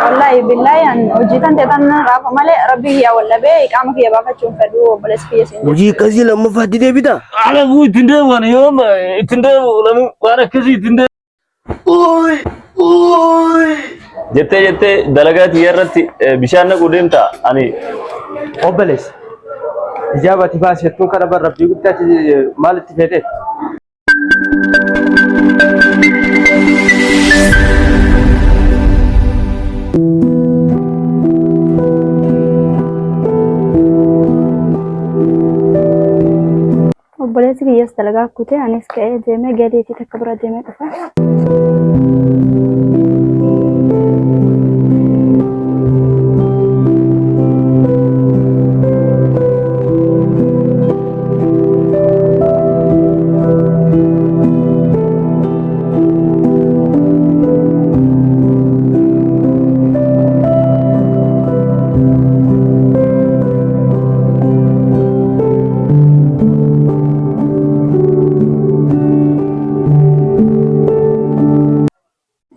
Wallaahi billaahi an hojii tan ta'e tan raafa malee rabbii kiyyaa wal dhabee iqaama kiyya baafachuu hin fedhu obboleessi kiyya siin Hojii akkasii lammaffaatti deebitaa? Alamu ittiin deemu ani yoom ittiin deemu lamu waan akkasii ittiin deemu. Ooy! Ooy! Jettee jettee dalagaa tiyya irratti bishaan naquu deemta ani. Obboleessa. Hijaaba ati baasi jettuun kana bar rabbii guddaatti maal itti feetee? Obboleessi kiyyas dalagaa kutee anis ka'ee deemee galiitii takka bira deemee dhufa.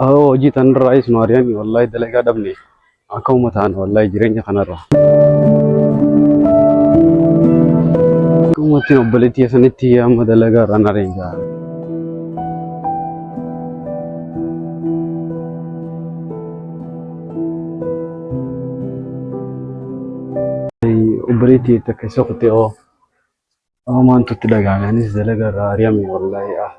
Ahoo hojii tanarraayis nu ari'ani wallahi dalagaa dhabne akkuma ta'an wallahi jireenya kanarra. Akkuma ittiin obboleettii sanitti amma dalagaa irraan ari'an jira. Obboleettii takka isa kutee oo maantu itti dhaga'ame anis dalagaa irraa ari'ame wallahi ah.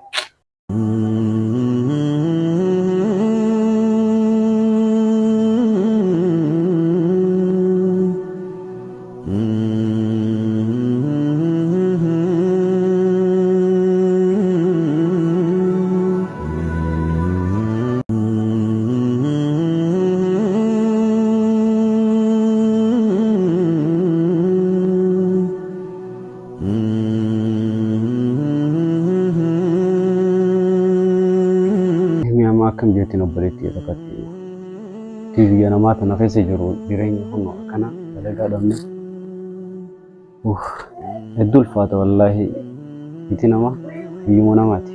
Himi amma akkam jeetiin obboleettii takkatti itti biyya namaa tana keessa jiru jireenya kun akkana dalagaa dhabne. Uff hedduu ulfaata wallaahi iti nama biyyuma namaati.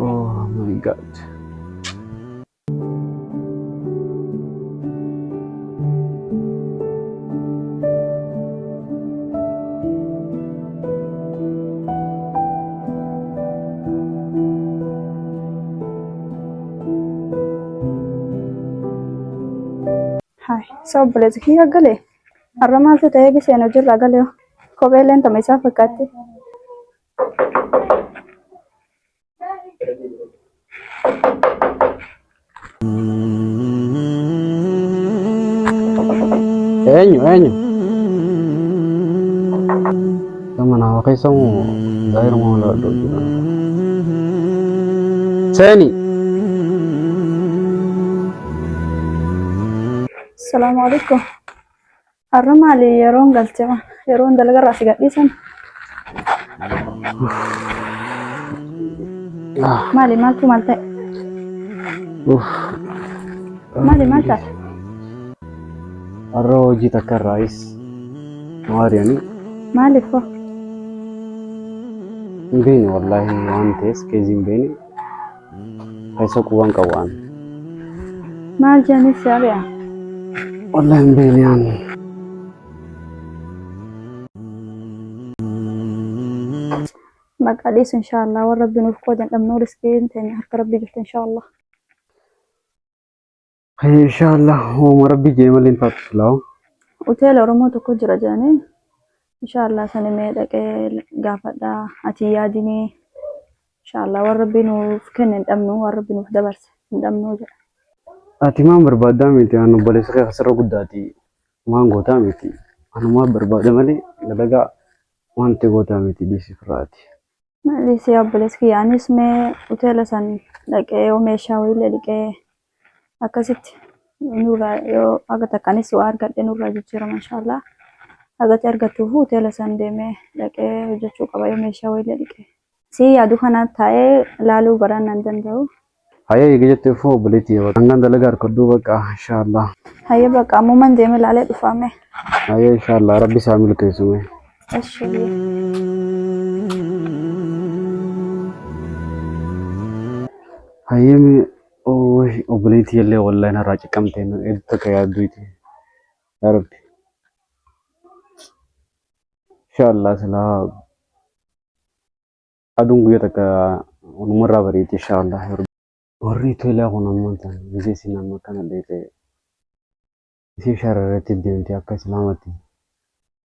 Oh my God. Hai, isa obboleessi kiyya galee? Har'a maaltu ta'ee giseen hojiirraa galee? Kophee illee tama isaa fakkaatti. Eenyu eenyu? Sama nama keessa moo daa'ima moo laadhoo jira? Seeni. Salaamu alaikum. Har'a maali yeroon galte yeroon dalagarraa si gadhiisan? Maali maaltu maal ta'e? Maali maal taate? Har'a hojii takka irraayis maari'anii Maaliif hoo? hin beekne wallaahi waan ta'es keezii hin beekne keessa quban qabu an. Maal jedhanii si ari'an? Wallaahi hin beekne an. Maqaa dhiisu inshaallah waan rabbi nuuf qoode hin dhabnuu riskiin teenya harka rabbii jirti inshaallah. Inshaallah hooma rabbi jee malee hin taatu silaa. Hoteela Oromoo tokko jira jedhanii inshaallah sani mee dhaqee gaafadha ati yaadinii inshaallah waan rabbi nuuf kenne hin dhabnu waan rabbi nuuf dabarse hin dhabnu jedha. Ati maan barbaaddaa miti an obboleessa kee kasirra guddaati maan gootaa miti anumaa barbaada malee dalagaa wanti gootaa miti dhiisi firraati. Dhiisi yaa obboleessa kiyya anis mee hoteela san dhaqee yoo meeshaa wayiillee dhiqee akkasitti nurraa yoo haga takka anis waa argadhe nurraa jijjiirama inshaallah. Hagati argattuufu hoteela san deemee dhaqee hojjechuu qaba yoo meeshaa wayiillee dhiqee. Sii yaadu kana taa'ee laaluu baraan nan danda'u. Hayee eega jette uffuu obboleetti yoo hangan dalagaa harkadhuu bakka inshaallah. Hayyee bakka ammuman deemee laalee dhufaa mee. Hayee inshaallah rabbi isaa milkeessu mee. Eshi hayyee. Hayyee mee Uuy obboleettii illee wallahi narraa ciqqamte hedduu takka yaadduuti. Yaa Rabbi. Inshaallah silaa aduun guyyaa takka wanumarraa bariiti inshaallah. Yaa Rabbi. Warri tola kun ammaan tan gisee isin amma akkana dheete isii shararratti deemte akka islaamatti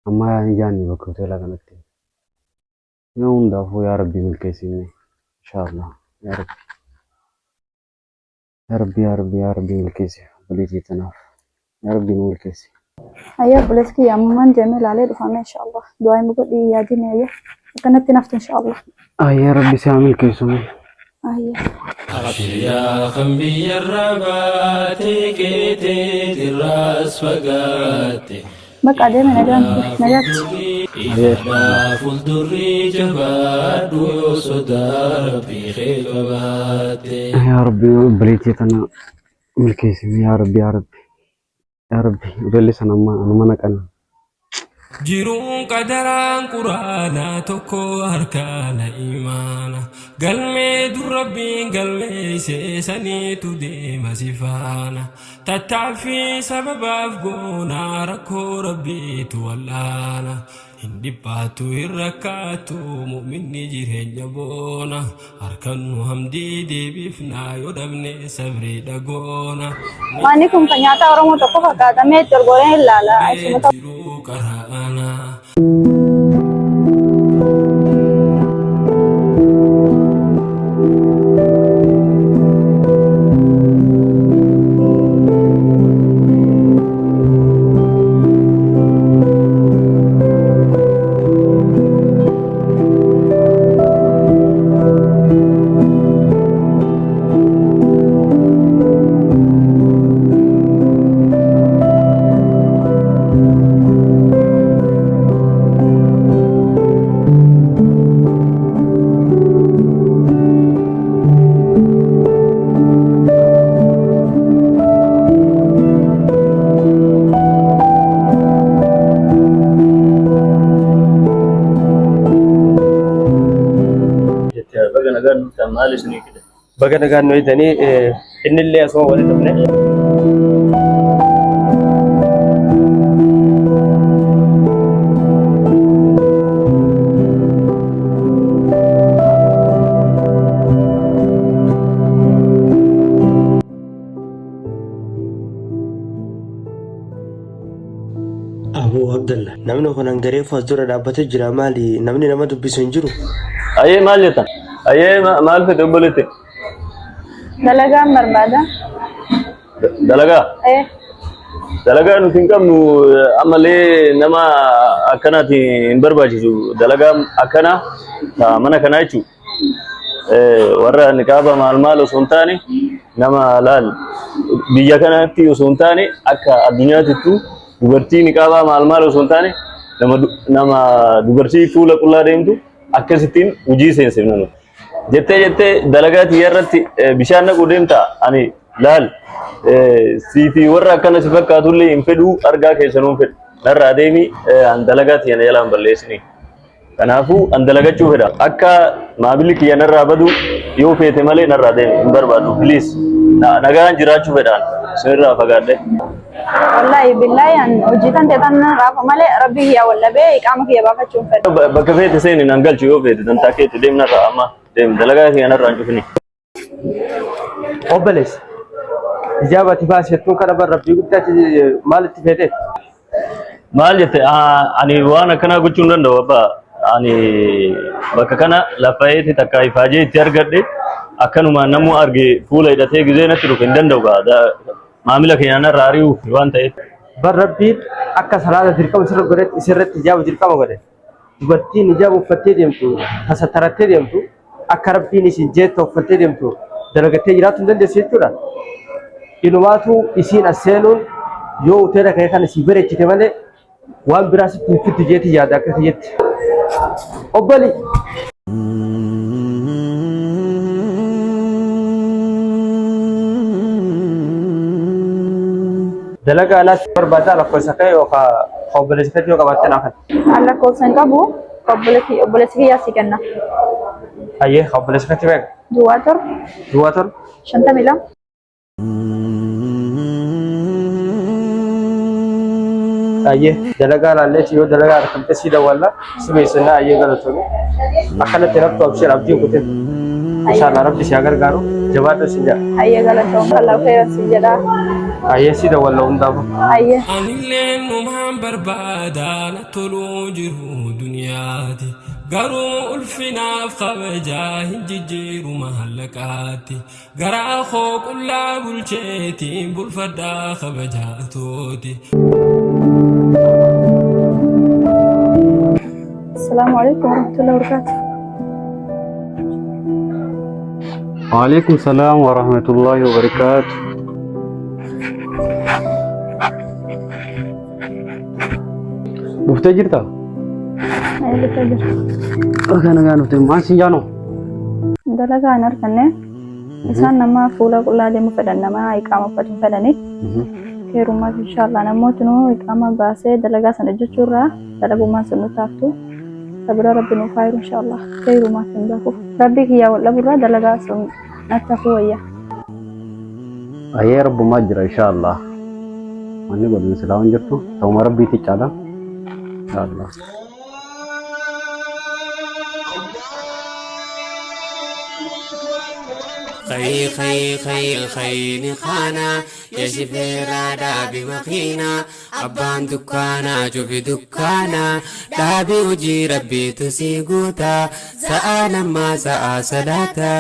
amma yaa ni jaanni bakka hoteela kanatti. Mee hundaafuu yaa Rabbi milkeessi mee inshaallah yaa Rabbi. Yaa Rabbi yaa Rabbi yaa Rabbi milkeessi obboleettii tanaaf yaa Rabbi nu milkeessi. Ayyaa obboleessi kiyya ammumaan deemee ilaalee dhufame inshaallah. Du'aa hin godhi yaadini ayyaa. Akkanatti naftu inshaallah. Ayyaa Rabbi si haa milkeessu mee. Ayyaa. Abshir yaa kan biyyarraa baate qeeteetirraas fagaatte. Bakka adeeme nagaan nagaatti. Ifaadhaa fuuldurri jabaadhu yoo sodaa rabbii kee qabaatte. Yaa Rabbi obboleettii tana milkeessi mee yaa Rabbi yaa Rabbi yaa Rabbi ijoollee sana amma anuma naqan. Jiruun qadaraan quraanaa tokko harkaana imaana galmee dur rabbiin galmeesse saniitu deema si faana Tattaaffii sababaaf goona rakkoo rabbiitu wal'aana. Hin dhiphaattu hin rakkaattu mu'minni jireenya boona. Harkannu hamdii deebifna yoo dhabne sabriidha goona. Manni kun kan nyaata Oromoo tokko fakkaata. Mee itti ol goreen ilaala. Isuma ta'u. Jiruu qara'ana. Baga nagaan dhuftan maal isinii fide? Baga nagaan nu eegdanii innillee asuma waliin dhufne. Aboo Abdalla namni kun hangareefu as dura dhaabbatee jira maali namni nama dubbisu hin jiru. Ayyee maal jettan? Ayyee maal fete obboleetti? Dalagaan barbaada. Dalagaa? Eh, Dalagaa nuti hin qabnu ammallee nama akkanaati hin barbaachisu. Dalagaa akkanaa ta mana kanaa jechuudha. Warra niqaaba maal maal osoo hin taane nama laal biyya kanatti osoo hin taane akka addunyaatittuu dubartii niqaabaa maal maal osoo hin taane nama nama dubartii fuula qullaa deemtu akkasittiin hojii seensifna nuti. Jettee jettee dalagaa tiyya irratti bishaan naquu deemta ani laal sii fi warra akkana si fakkaatullee hin fedhuu argaa keessanuu hin fedhu. Narraa deemi an dalagaa tiyya na jalaan balleessini. Kanaafuu an dalagachuu fedha. Akka maamilli kiyya narraa badu yoo feete malee narraa deemi hin barbaadu. Please nagaan jiraachuu fedhaan isinirraa fagaadhe. Wallaahi billaahi an hojii tan ta'e tan raafa malee rabbi kiyya wallabee iqaama kiyya baafachuu hin fedhu. Bakka feete seeni nan galchu yoo feete dantaa keetti deem narraa amma deem dalagaa kiyya narraa hin cufini. Obboleessa. Hijaaba ati baasi jettuun kana bar rabbii guddaatti maal itti feetee? Maal jette ani waan akkanaa gochuu hin danda'u abbaa. Ani bakka kana lafa'eeti takka ifaajee itti argadhe akkanumaan namuu arge fuula hidhatee gizee natti dhufe hin danda'u gaa. Maamila keenya narraa ari'uuf waan ta'eef. Bar rabbiin akka salaata dirqama sirra godhetti isirratti hijaaba dirqama godhe. Dubartiin hijaaba uffattee deemtu, tasattarattee deemtu, akka rabbiin isin jeetta uffattee deemtu dalagattee jiraachuu hin dandeessu jechuudha. Inumaatu isiin as seenuun yoo hoteela kee kana si bareechite malee waan biraa sitti hin fiddu jeetii yaada akka kiyyetti. Obbali! Dalagaa alaas barbaadaa lakkoofsa kee yookaan obboleessa keetii yoo qabaatte naaf kenni. An lakkoofsa hin qabu. Obboleessi kiyyaa si kenna. Hayyee obboleessa keetii meeqa? Duwwaa 7 Duwwaa 7. 52. Ayyee dalagaa laalleeti yoo dalagaa argamte si dawwalla si beeksisna ayyee galatoomi. Akkanatti naftu abshir abdiin kutin. Inshaallah rabbi si haa gargaaru jabaadhu sin jedha. Ayyee galatoom Allah khairan si jedha. Ayyee si dawwalla hundaafuu. Ayyee. Anilleen numaan barbaada na toluu jiru duniyaati garuu ulfinaaf kabajaa hin jijjiiru maallaqaatti garaa koo qullaa bulcheetiin bulfadhaa kabajaa tooti. Assalamu alaikum warahmatullahi wabarakatuh. Waalaikum salaam wa rahmatullahi wa barakaatu. Dhuftee jirtaa? Ee dhufee jira. Akka nagaan dhufte maal siin jaanoo? Dalagaa hin arganne. Isaan nama fuula qullaa deemu fedhan nama iqaama uffatu hin fedhani. Heerummaaf inshaallah namooti nu iqaama baasee dalagaa sana hojjechuu irraa dalagummaan sun nutti haftu. Sabira rabbi nuuf haa hiru inshaallah. Heerumaaf hin beeku. Rabbii kiyyaa wal dhaburraa dalagaa sun natti hafuu wayya. Ayyee rabbumaa jira inshaallah. Wanni godhan silaa waan jirtu ta'uma rabbiitti caala. Inshaallah. Khayi khayi khayi khayini khana ya shifeera dhaabi makiina abbaan dukkaanaa cufi dukkaana dhaabi hojii rabbiitu sii guuta sa'aa namaa sa'aa salaataa.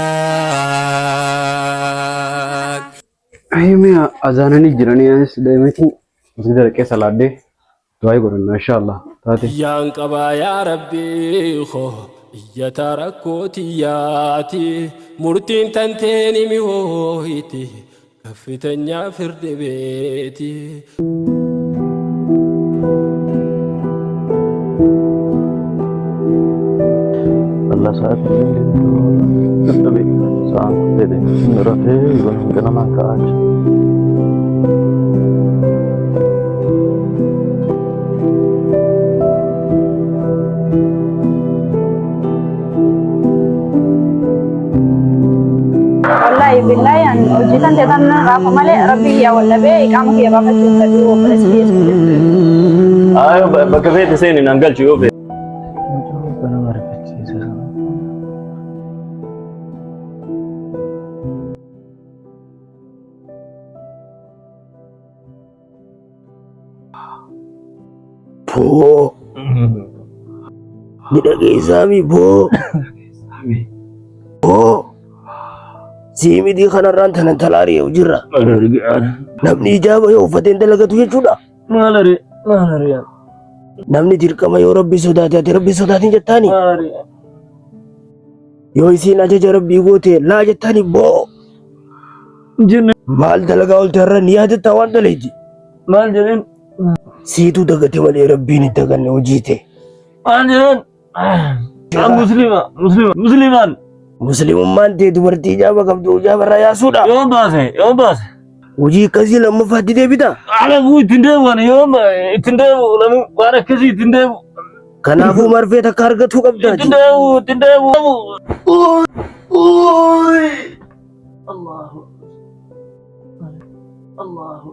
Ayyee azaananii jiranii anis deemeetiin masgida dhaqee salaadhee du'aa godhanna inshaallah taate. Iyyaan qabaa yaa rabbii koo iyyata rakkoo tiyyaati murtiin tanteen himi hooyti kaffitanya firdi beeti. Allah sa'aatiin illee dadhabe sa'aan kun fedhe inni rafee yoon ganamaan ka'aa jira. Wallahi billahi an hojii tan ta'e tan raafa malee rabbi kiyya wallabee iqaama kiyya baafachuu hin fedhu obboleessi kiyya sun jettu. Ayo bakka feete seeni naan galchu yoo feete. Nama rifachiisa sana. Boo. Ni dhageessaami boo. Boo. Sii miti kanarraan tanan talaaree jirra. Namni ijaaba yoo uffateen dalagatu jechuudha. Maal aree? Maal aree? Namni dirqama yoo rabbi sodaate ati rabbi sodaatin jettaani. Maal aree? Yoo isiin ajaja rabbii goote laa jettaani boo. Jenne Maal dalagaa oolte har'a ni yaadatta waan daleeti. maal jedheen? Siitu dagate malee rabbiin hin daganne hojii tee. Maal jedheen? An muslima muslima muslimaan Muslimummaan tee dubartii ijaaba qabdu ijaaba irraa yaasuudha. yoom baase yoom baase. Hojii akkasii lammaffaatti deebita. Alamuu ittiin deebi'u ani yoom ittiin deebi'u lamuu waan akkasii ittiin deebi'u. Kanaafuu marfee takka argatuu qabdaati. Ittiin deebi'u ittiin deebi'u. Allahu Allahu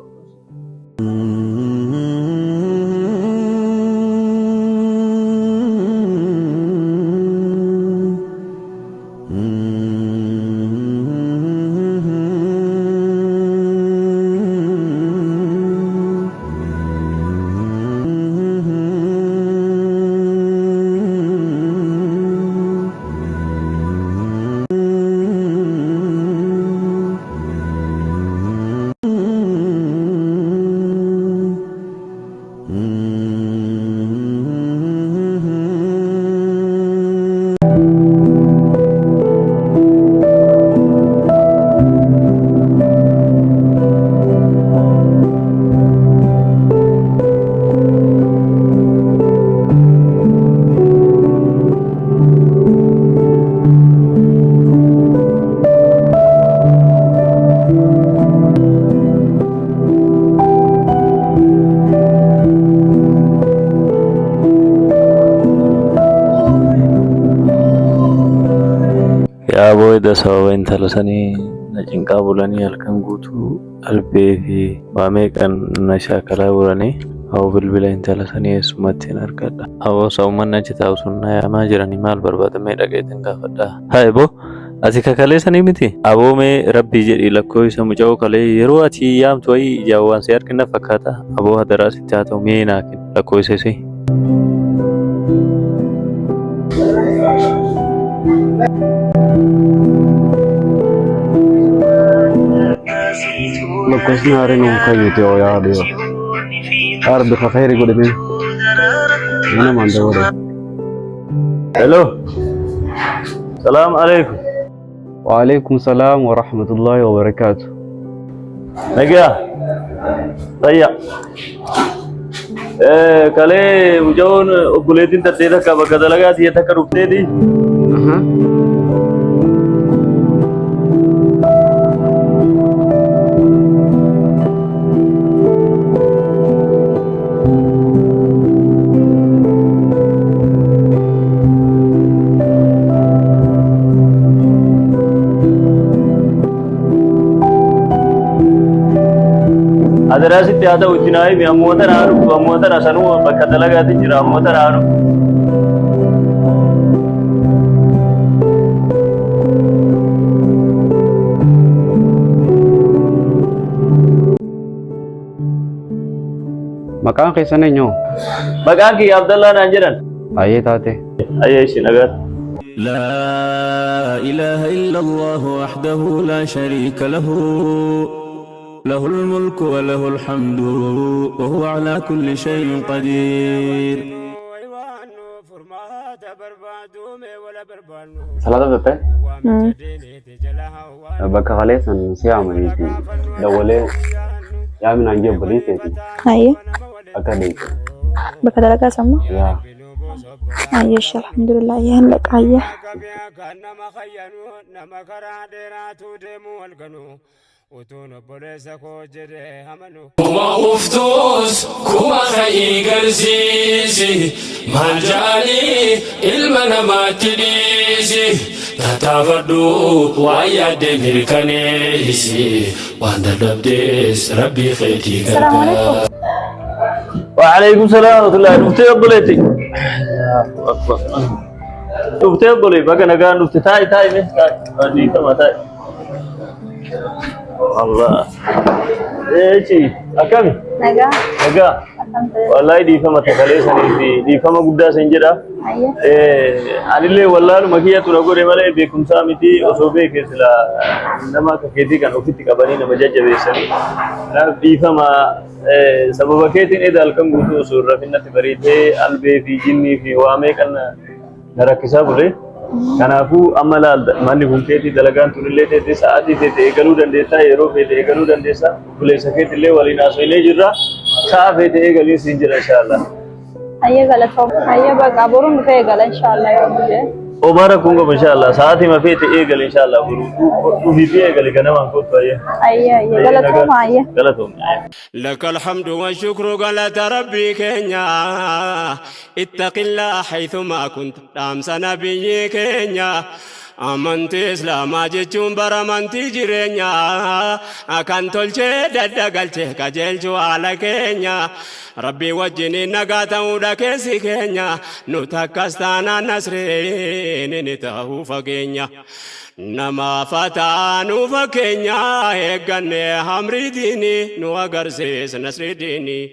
Yaa booda sababa intala sanii na cinqaa bulanii halkan guutuu albee fi waa meeqan na shaakalaa bulanii. Awoo bilbila intala sanii eessumatti hin argadha. Awoo sa ummanni achi taa'u sun na yaamaa jiranii maal barbaada mee dhaqeetin gaafadha. Haye boo ati ka kalee sanii miti? Aboo mee rabbii jedhii lakkooysa mucayoo kalee yeroo ati yaamtu wayii ijaan waan si arge na fakkaata aboo hadaraa sitti haa ta'u mee naa kenni lakkooysa isii. Lakkoofsni haareen nuuf kayyute yoo yaa dhiyoo. Yaa Rabbi ka khayri godhe mee. Mana maan dawwale. Hello. Salaam alaikum. Waalaikum salaam wa rahmatullahi wa barakaatu. Nagaa. Fayya. Kalee mucayoon obboleettiin tattee takka bakka dalagaa tiyya takka dhufteeti. Adaraa sitti haa ta'u itti naa himi ammoo tana haa dhuftu ammoo tana sanuu bakka dalagaatti jira ammoo tana haa dhuftu. Maqaan keessan eenyu? Maqaan kiyya Abdallaa naan jedhan. Ayyee taate. Ayyee isin agarra. لا إله إلا الله وحده لا شريك له له الملك وله الحمد وهو على كل شيء قدير Salaata tattee? Bakka kaleessan si yaamaniiti dawwalee yaaminaan jee obboleesseeti Hayyee akka deemte. bakka dalagaa samma. Yaa. Hayyee ishee alhamdulillah hayyee hin dhaqa hayyee. Kuma kuftuus kuma ka'ii garsiisi maal ja'anii ilma namaatti dhiisi tattaafadhu waan yaadde mirkaneessi waan dadhabdees rabbii keetii Assalaamu alaikum. gargaar. Waalaikum salaam warahmatullahi. Dhuftee obboleetti. Dhuftee obbolee baga nagaan dhufte taa'i taa'i mee taa'i. Dhiifama taa'i. Allah. Eechi akkami? Nagaa. Nagaa. Wallahi dhiifama takalee sanii fi dhiifama guddaa sin jedha. Hayyee. Anillee wallaaluma kiyyatu na godhe malee beekumsaa miti osoo beeke sila nama akka keetii kan ofitti qabanii nama jajjabeessanii. Kanaaf dhiifama sababa keetiin eda halkan guutuu osoo hin rafin natti bariitee albee fi jinnii fi waa meeqan na rakkisaa bule. Kanaafuu amma laal manni kun keetii dalagaan tunillee teetee sa'aatii feete eegaluu dandeessaa yeroo feete eegaluu dandeessaa obboleessa keetillee waliin haasofnee jirra sa'a feete eegalii siin jira inshaallah. Hayyee galatoom. Hayyee baqa boruun dhufee eegala inshaallah yoo rabbi jedhe. Omaa rakkoon qabu inshaallah sa'aatii ma feete eegali inshaallah boru dhufii fi eegali ganamaan kottu hayyee. Hayyee hayyee galatooma hayyee. Galatoomne. لك الحمد والشكر قالت ربي كينيا اتق الله حيثما كنت دامس نبي كينيا amantii islaamaa jechuun bara amantii jireenyaa kan tolchee daddagalchee qajeelchu haala keenya rabbii wajjiniin nagaa ta'uudha keessi keenya nu takkas taanaan nasriin ni ta'uu fageenya Namaaf haa taanu fakkeenya eegganne hamrii diinii nu agarsiis nasrii diinii.